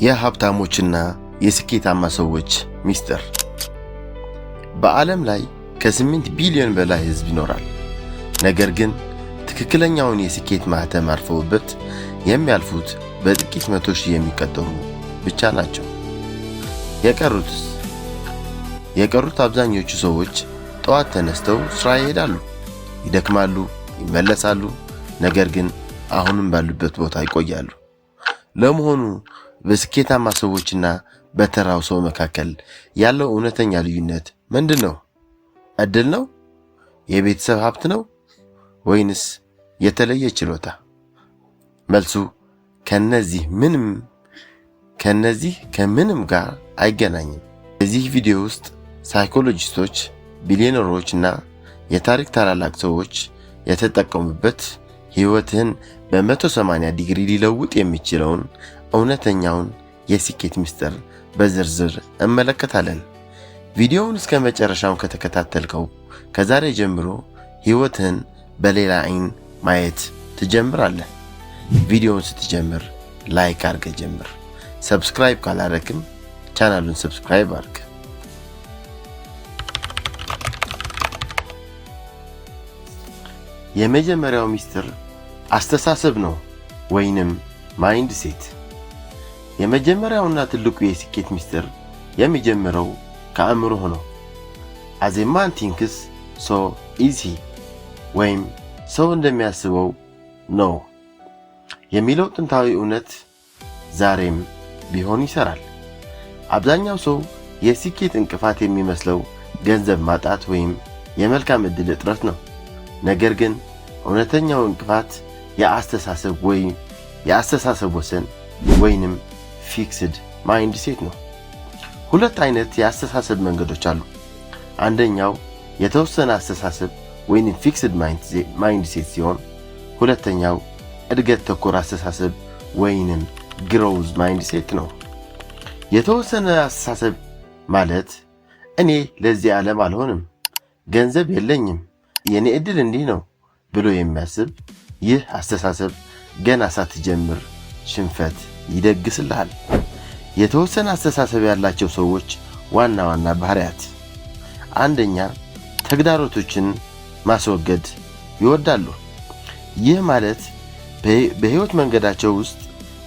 የሀብታሞችና የስኬታማ ሰዎች ሚስጥር። በዓለም ላይ ከ8 ቢሊዮን በላይ ሕዝብ ይኖራል። ነገር ግን ትክክለኛውን የስኬት ማህተም አርፈውበት የሚያልፉት በጥቂት መቶ ሺህ የሚቆጠሩ ብቻ ናቸው። የቀሩትስ? የቀሩት አብዛኞቹ ሰዎች ጠዋት ተነስተው ስራ ይሄዳሉ፣ ይደክማሉ፣ ይመለሳሉ። ነገር ግን አሁንም ባሉበት ቦታ ይቆያሉ። ለመሆኑ በስኬታማ ሰዎችና በተራው ሰው መካከል ያለው እውነተኛ ልዩነት ምንድን ነው? እድል ነው? የቤተሰብ ሀብት ነው? ወይንስ የተለየ ችሎታ? መልሱ ከነዚህ ከምንም ጋር አይገናኝም። በዚህ ቪዲዮ ውስጥ ሳይኮሎጂስቶች፣ ቢሊዮነሮች እና የታሪክ ታላላቅ ሰዎች የተጠቀሙበት ሕይወትህን በ180 ዲግሪ ሊለውጥ የሚችለውን እውነተኛውን የስኬት ምስጢር በዝርዝር እንመለከታለን። ቪዲዮውን እስከ መጨረሻው ከተከታተልከው ከዛሬ ጀምሮ ሕይወትህን በሌላ ዓይን ማየት ትጀምራለህ። ቪዲዮውን ስትጀምር like አድርገህ ጀምር። Subscribe ካላረክም ቻናሉን subscribe አድርግ። የመጀመሪያው ሚስጥር አስተሳሰብ ነው ወይንም mindset። የመጀመሪያውና ትልቁ የስኬት ሚስጥር የሚጀምረው ከአእምሮህ ነው። "As a man thinks, so is he" ወይም ሰው እንደሚያስበው ነው የሚለው ጥንታዊ እውነት ዛሬም ቢሆን ይሰራል። አብዛኛው ሰው የስኬት እንቅፋት የሚመስለው ገንዘብ ማጣት ወይም የመልካም ዕድል እጥረት ነው። ነገር ግን እውነተኛው እንቅፋት የአስተሳሰብ ወይም የአስተሳሰብ ወሰን ወይንም fixed mindset ነው። ሁለት አይነት የአስተሳሰብ መንገዶች አሉ። አንደኛው የተወሰነ አስተሳሰብ ወይንም fixed mindset ሲሆን ሁለተኛው እድገት ተኮር አስተሳሰብ ወይንም growth mindset ነው። የተወሰነ አስተሳሰብ ማለት እኔ ለዚህ ዓለም አልሆንም፣ ገንዘብ የለኝም፣ የኔ ዕድል እንዲህ ነው ብሎ የሚያስብ፣ ይህ አስተሳሰብ ገና ሳትጀምር ሽንፈት ይደግስልሃል። የተወሰነ አስተሳሰብ ያላቸው ሰዎች ዋና ዋና ባህሪያት፣ አንደኛ፣ ተግዳሮቶችን ማስወገድ ይወዳሉ። ይህ ማለት በሕይወት መንገዳቸው ውስጥ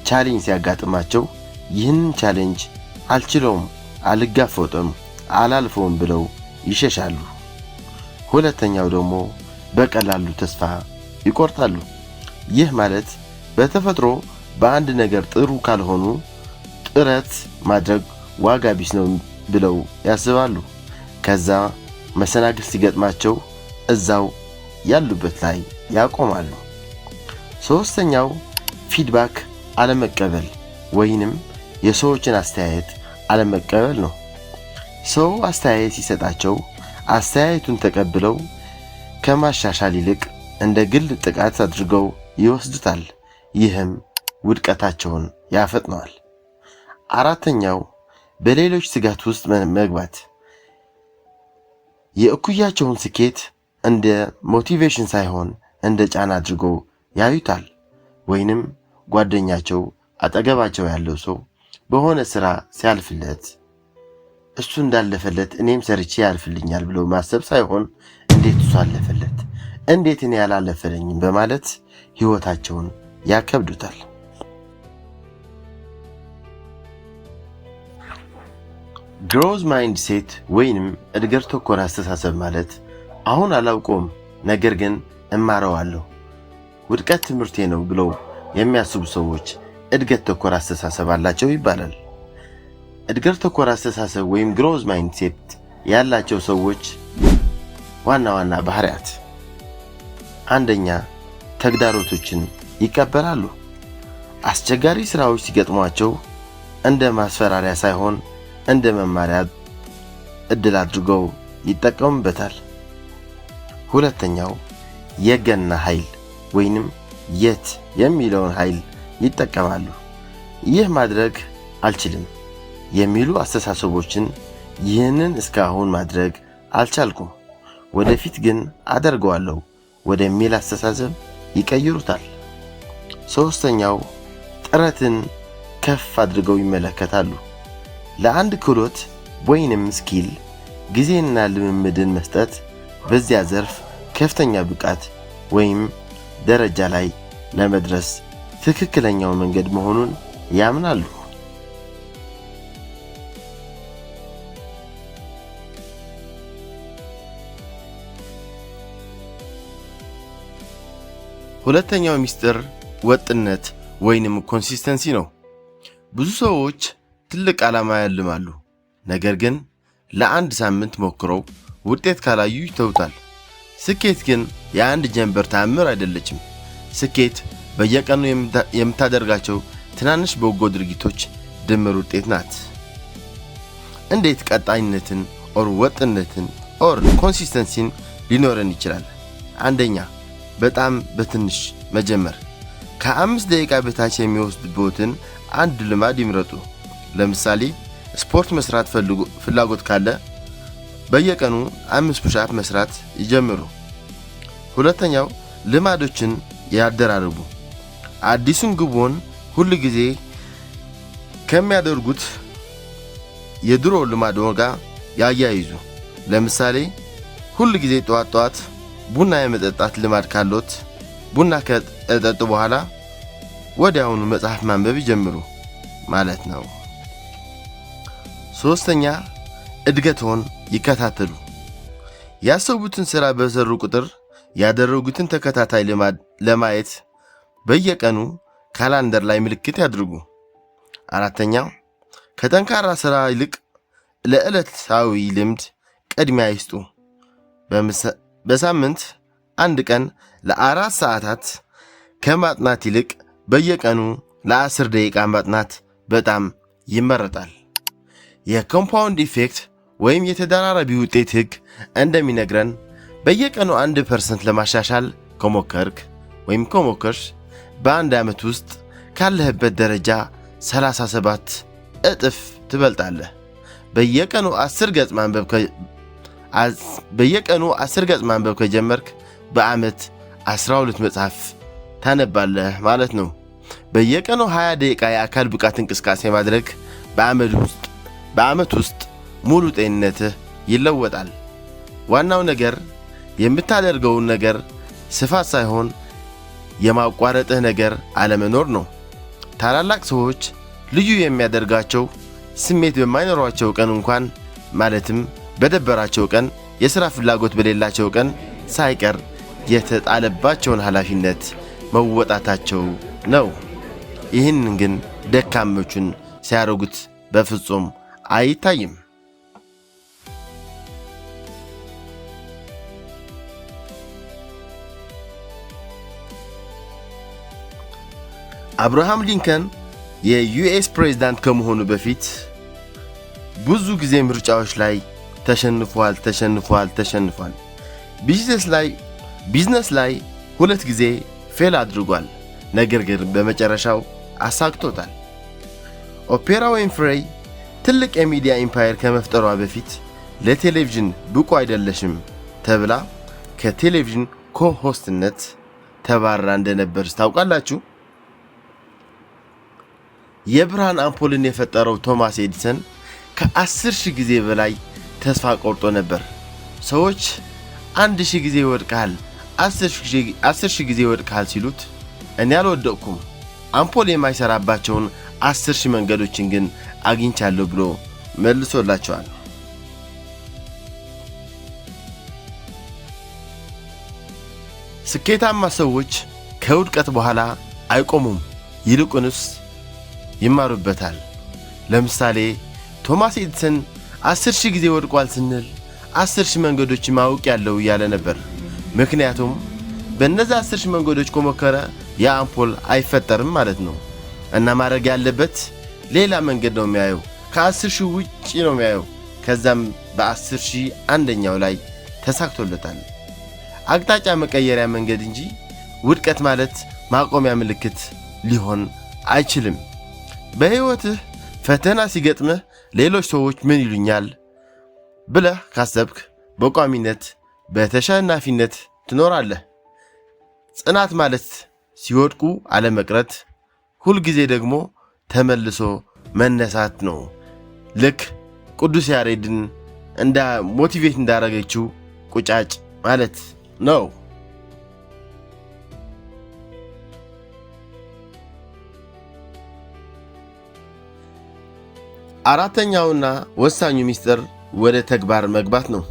challenge ሲያጋጥማቸው ይህንን challenge አልችለውም፣ አልጋፈጥም፣ አላልፈውም ብለው ይሸሻሉ። ሁለተኛው ደግሞ በቀላሉ ተስፋ ይቆርጣሉ። ይህ ማለት በተፈጥሮ በአንድ ነገር ጥሩ ካልሆኑ ጥረት ማድረግ ዋጋ ቢስ ነው ብለው ያስባሉ። ከዛ መሰናክል ሲገጥማቸው እዛው ያሉበት ላይ ያቆማሉ። ሶስተኛው feedback አለመቀበል ወይንም የሰዎችን አስተያየት አለመቀበል ነው። ሰው አስተያየት ሲሰጣቸው አስተያየቱን ተቀብለው ከማሻሻል ይልቅ እንደ ግል ጥቃት አድርገው ይወስዱታል። ይህም ውድቀታቸውን ያፈጥነዋል። አራተኛው በሌሎች ስጋት ውስጥ መግባት፣ የእኩያቸውን ስኬት እንደ motivation ሳይሆን እንደ ጫና አድርገው ያዩታል። ወይንም ጓደኛቸው፣ አጠገባቸው ያለው ሰው በሆነ ስራ ሲያልፍለት እሱ እንዳለፈለት እኔም ሰርቼ ያልፍልኛል ብሎ ማሰብ ሳይሆን እንዴት እሱ አለፈለት፣ እንዴት እኔ ያላለፈልኝም በማለት ህይወታቸውን ያከብዱታል። Growth mindset ወይንም እድገት ተኮር አስተሳሰብ ማለት አሁን አላውቀውም፣ ነገር ግን እማረዋለሁ፣ ውድቀት ትምህርቴ ነው ብለው የሚያስቡ ሰዎች እድገት ተኮር አስተሳሰብ አላቸው ይባላል። እድገት ተኮር አስተሳሰብ ወይም growth mindset ያላቸው ሰዎች ዋና ዋና ባህሪያት፣ አንደኛ፣ ተግዳሮቶችን ይቀበላሉ። አስቸጋሪ ስራዎች ሲገጥሟቸው እንደ ማስፈራሪያ ሳይሆን እንደ መማሪያ እድል አድርገው ይጠቀሙበታል። ሁለተኛው የገና ኃይል ወይንም yet የሚለውን ኃይል ይጠቀማሉ። ይህ ማድረግ አልችልም የሚሉ አስተሳሰቦችን ይህንን እስካሁን ማድረግ አልቻልኩም፣ ወደፊት ግን አደርገዋለሁ ወደሚል አስተሳሰብ ይቀይሩታል። ሶስተኛው ጥረትን ከፍ አድርገው ይመለከታሉ። ለአንድ ክህሎት ወይንም skill ጊዜና ልምምድን መስጠት በዚያ ዘርፍ ከፍተኛ ብቃት ወይም ደረጃ ላይ ለመድረስ ትክክለኛው መንገድ መሆኑን ያምናሉ። ሁለተኛው ሚስጥር ወጥነት ወይንም consistency ነው። ብዙ ሰዎች ትልቅ ዓላማ ያልማሉ፣ ነገር ግን ለአንድ ሳምንት ሞክረው ውጤት ካላዩ ይተውታል። ስኬት ግን የአንድ ጀንበር ተአምር አይደለችም። ስኬት በየቀኑ የምታደርጋቸው ትናንሽ በጎ ድርጊቶች ድምር ውጤት ናት። እንዴት ቀጣይነትን or ወጥነትን or consistency ን ሊኖረን ይችላል? አንደኛ፣ በጣም በትንሽ መጀመር። ከ5 ደቂቃ በታች የሚወስድብዎትን አንድ ልማድ ይምረጡ። ለምሳሌ ስፖርት መስራት ፍላጎት ካለ በየቀኑ አምስት push-up መስራት ይጀምሩ። ሁለተኛው፣ ልማዶችን ያደራርቡ። አዲሱን ግቦን ሁል ጊዜ ከሚያደርጉት የድሮ ልማዶ ጋር ያያይዙ። ለምሳሌ ሁል ጊዜ ጠዋት ጠዋት ቡና የመጠጣት ልማድ ካሎት ቡና ከጠጡ በኋላ ወዲያውኑ መጽሐፍ ማንበብ ይጀምሩ ማለት ነው። ሶስተኛ፣ እድገትዎን ይከታተሉ። ያሰቡትን ሥራ በሰሩ ቁጥር ያደረጉትን ተከታታይ ልማድ ለማየት በየቀኑ calendar ላይ ምልክት ያድርጉ። አራተኛው፣ ከጠንካራ ሥራ ይልቅ ለዕለታዊ ልምድ ቅድሚያ ይስጡ። በሳምንት አንድ ቀን ለ4 ሰዓታት ከማጥናት ይልቅ በየቀኑ ለ10 ደቂቃ ማጥናት በጣም ይመረጣል። የ compound effect ወይም የተደራራቢ ውጤት ሕግ እንደሚነግረን በየቀኑ 1% ለማሻሻል ከሞከርክ ወይም ከሞከርሽ በአንድ ዓመት ውስጥ ካለህበት ደረጃ 37 እጥፍ ትበልጣለህ። በየቀኑ 10 ገጽ ማንበብ ከጀመርክ በዓመት 12 መጽሐፍ ታነባለህ ማለት ነው። በየቀኑ 20 ደቂቃ የአካል ብቃት እንቅስቃሴ ማድረግ በዓመት ውስጥ ሙሉ ጤንነትህ ይለወጣል። ዋናው ነገር የምታደርገውን ነገር ስፋት ሳይሆን የማቋረጥህ ነገር አለመኖር ነው። ታላላቅ ሰዎች ልዩ የሚያደርጋቸው ስሜት በማይኖራቸው ቀን እንኳን፣ ማለትም በደበራቸው ቀን፣ የሥራ ፍላጎት በሌላቸው ቀን ሳይቀር የተጣለባቸውን ኃላፊነት መወጣታቸው ነው። ይህንን ግን ደካሞቹን ሲያደርጉት በፍጹም አይታይም። አብርሃም ሊንከን የ US ፕሬዝዳንት ከመሆኑ በፊት ብዙ ጊዜ ምርጫዎች ላይ ተሸንፏል፣ ተሸንፏል፣ ተሸንፏል። ቢዝነስ ላይ ሁለት ጊዜ fail አድርጓል። ነገር ግን በመጨረሻው አሳክቶታል። ኦፕራ ዊንፍሬይ ትልቅ የሚዲያ empire ከመፍጠሯ በፊት ለቴሌቪዥን ብቁ አይደለሽም ተብላ ከቴሌቪዥን co-host ነት ተባራ እንደነበር ታውቃላችሁ? የብርሃን አምፖልን የፈጠረው ቶማስ ኤዲሰን ከ10,000 ጊዜ በላይ ተስፋ ቆርጦ ነበር። ሰዎች 1,000 ጊዜ ወድቀሃል፣ 10,000 ጊዜ ወድቀሃል ሲሉት እኔ አልወደቅኩም፣ አምፖል የማይሰራባቸውን 10,000 መንገዶችን ግን አግኝቻለሁ ብሎ መልሶላቸዋል። ስኬታማ ሰዎች ከውድቀት በኋላ አይቆሙም፣ ይልቁንስ ይማሩበታል። ለምሳሌ ቶማስ ኤዲሰን 10,000 ጊዜ ወድቋል ስንል 10,000 መንገዶች ማወቅ ያለው እያለ ነበር። ምክንያቱም በእነዚያ 10,000 መንገዶች ከሞከረ ያ አምፖል አይፈጠርም ማለት ነው። እና ማድረግ ያለበት ሌላ መንገድ ነው የሚያየው፣ ከ10,000 ውጭ ነው የሚያየው። ከዛም በ10,001ኛው ላይ ተሳክቶለታል። አቅጣጫ መቀየሪያ መንገድ እንጂ ውድቀት ማለት ማቆሚያ ምልክት ሊሆን አይችልም። በሕይወትህ ፈተና ሲገጥምህ ሌሎች ሰዎች ምን ይሉኛል ብለህ ካሰብክ በቋሚነት በተሸናፊነት ትኖራለህ። ጽናት ማለት ሲወድቁ አለመቅረት፣ ሁልጊዜ ደግሞ ተመልሶ መነሳት ነው። ልክ ቅዱስ ያሬድን እንዳ motivate እንዳረገችው ቁጫጭ ማለት ነው። አራተኛውና ወሳኙ ምስጢር ወደ ተግባር መግባት ነው።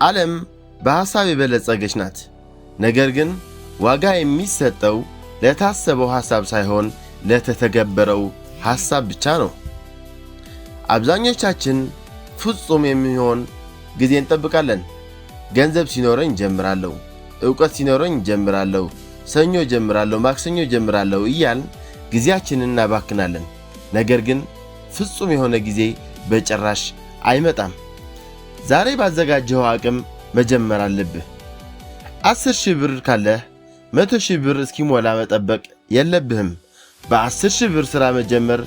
ዓለም በሐሳብ የበለጸገች ናት። ነገር ግን ዋጋ የሚሰጠው ለታሰበው ሐሳብ ሳይሆን ለተተገበረው ሐሳብ ብቻ ነው። አብዛኞቻችን ፍጹም የሚሆን ጊዜ እንጠብቃለን። ገንዘብ ሲኖረኝ እጀምራለሁ፣ እውቀት ሲኖረኝ እጀምራለሁ፣ ሰኞ እጀምራለሁ፣ ማክሰኞ እጀምራለሁ እያልን ጊዜያችንን እናባክናለን። ነገር ግን ፍጹም የሆነ ጊዜ በጭራሽ አይመጣም። ዛሬ ባዘጋጀኸው አቅም መጀመር አለብህ። 10,000 ብር ካለህ 100,000 ብር እስኪሞላ መጠበቅ የለብህም። በ10,000 ብር ሥራ መጀመር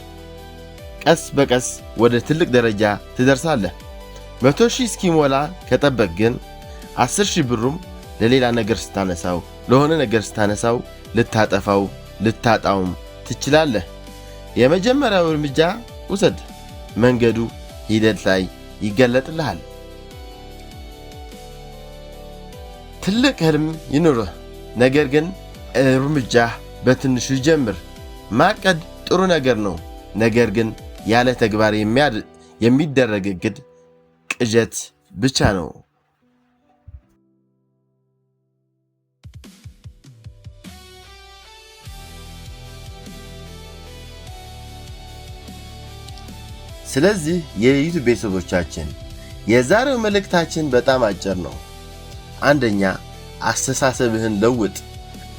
ቀስ በቀስ ወደ ትልቅ ደረጃ ትደርሳለህ። 100,000 እስኪሞላ ከጠበቅ ግን 10,000 ብሩም ለሌላ ነገር ስታነሳው፣ ለሆነ ነገር ስታነሳው ልታጠፋው ልታጣውም ትችላለህ። የመጀመሪያው እርምጃ ውሰድ። መንገዱ ሂደት ላይ ይገለጥልሃል። ትልቅ ህልም ይኑርህ፣ ነገር ግን እርምጃህ በትንሹ ይጀምር። ማቀድ ጥሩ ነገር ነው፣ ነገር ግን ያለ ተግባር የሚደረግ እቅድ ቅዠት ብቻ ነው። ስለዚህ የ YouTube ቤተሰቦቻችን፣ የዛሬው መልእክታችን በጣም አጭር ነው። አንደኛ፣ አስተሳሰብህን ለውጥ።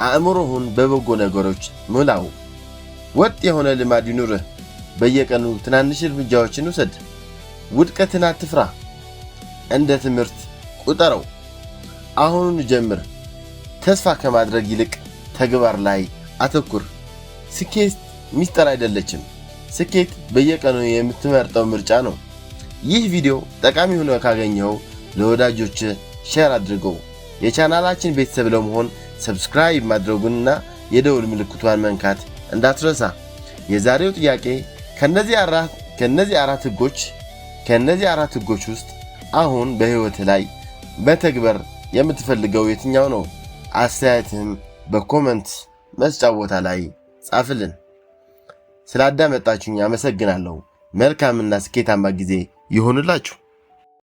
አእምሮህን በበጎ ነገሮች ሙላው። ወጥ የሆነ ልማድ ይኑርህ። በየቀኑ ትናንሽ እርምጃዎችን ውሰድ። ውድቀትን አትፍራ፣ እንደ ትምህርት ቁጠረው። አሁኑን ጀምር። ተስፋ ከማድረግ ይልቅ ተግባር ላይ አተኩር። ስኬት ሚስጥር አይደለችም። ስኬት በየቀኑ የምትመርጠው ምርጫ ነው። ይህ ቪዲዮ ጠቃሚ ሆኖ ካገኘኸው ለወዳጆች share አድርገው። የቻናላችን ቤተሰብ ለመሆን subscribe ማድረጉንና የደውል ምልክቷን መንካት እንዳትረሳ። የዛሬው ጥያቄ፣ ከነዚህ አራት ህጎች ውስጥ አሁን በህይወትህ ላይ መተግበር የምትፈልገው የትኛው ነው? አስተያየትህም በ comment መስጫ ቦታ ላይ ጻፍልን። ስላዳመጣችሁኝ አመሰግናለሁ። መልካምና ስኬታማ ጊዜ ይሁንላችሁ።